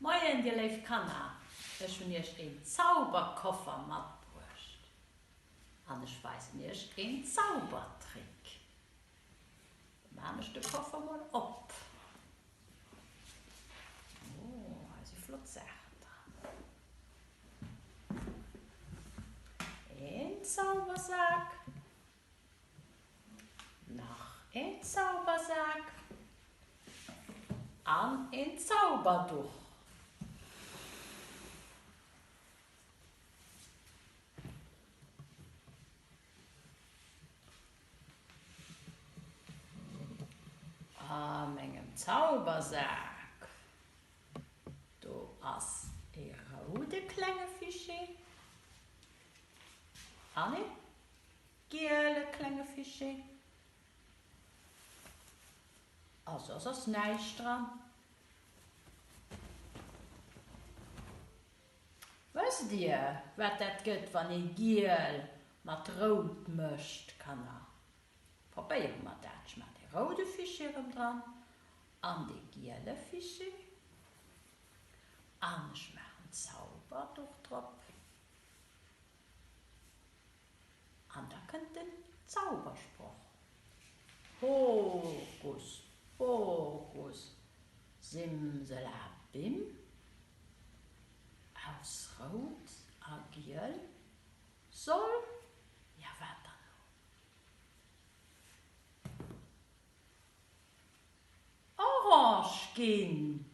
Moien dir léif Kanner, ech hunn iech een Zauberkoffer matbruecht an ech weisen iech een Zaubertrick. Da maan ech de Koffer mol op. Oh, hei si flott Saachen dran. Een Zaubersak. Nach een Zaubersak an een Zauberduch. A mengem Zaubersak, do ass ee roude klenge Fiché an ee Giele klenge Fiché. A soss ass näischt dran. Wësst dir, wat dat gëtt, wann ee giel mat rout mëscht, Kanner? Probéiere mer dat. Ech maachen dee roude Fiché erëm dran an dee giele Fiché. An ech maachen d'Zauberduch drop. An da kënnt den Zaubersproch, Hokus pokus simsalabim, aus rout a giel soll, ja wat dann elo? Orange ginn!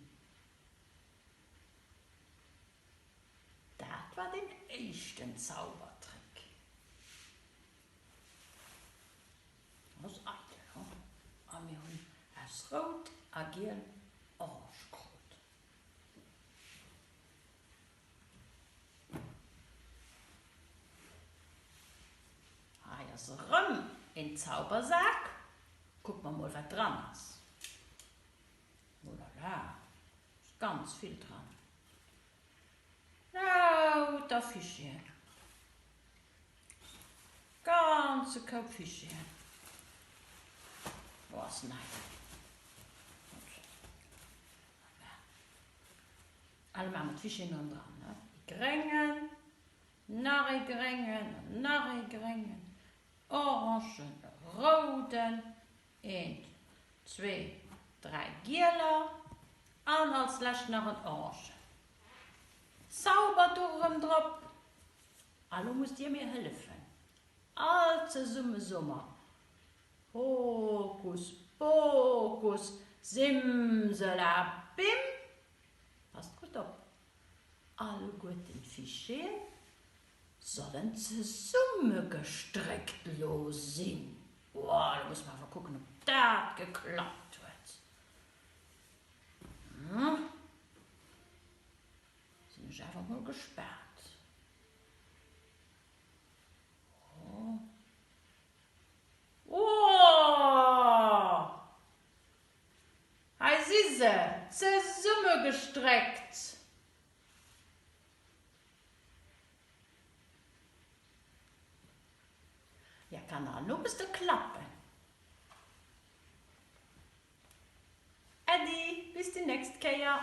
Dat war deen éischten Zaubertrick. Ass eidel, ho? A mir hunn aus rout a giel orange krut. Hei ass erëm een Zaubersak. Kucke mer mol, wat dran ass. Oh la la, ass ganz vill dran. Lauter Fichieren. Ganze Koup Fichieren. Wo ass en hei? Alle maache mer d'Fichieren erëm dran, ne? E gréngen, nach e gréngen an nach e gréngen, orangen, e rouden, Eent, zwee, dräi gieler an als lescht nach en orangen. Zauberduch erëm drop! A lo musst dir mir hëllefen. All zesumme soe mer, Hokus pokus simsalabim! Passt gutt op, alleguerten d'Fichieren Sollen zesummegestréckt lo sinn. Ohh, lo musse mer awer kucken op dat geklappt huet. Hm, sinn ech awer mol gespaant. Oh. Ohh! Hei si se, zesummegestréckt! Ja Kanner, elo musst der klappen. Äddi, bis déi nächst Kéier.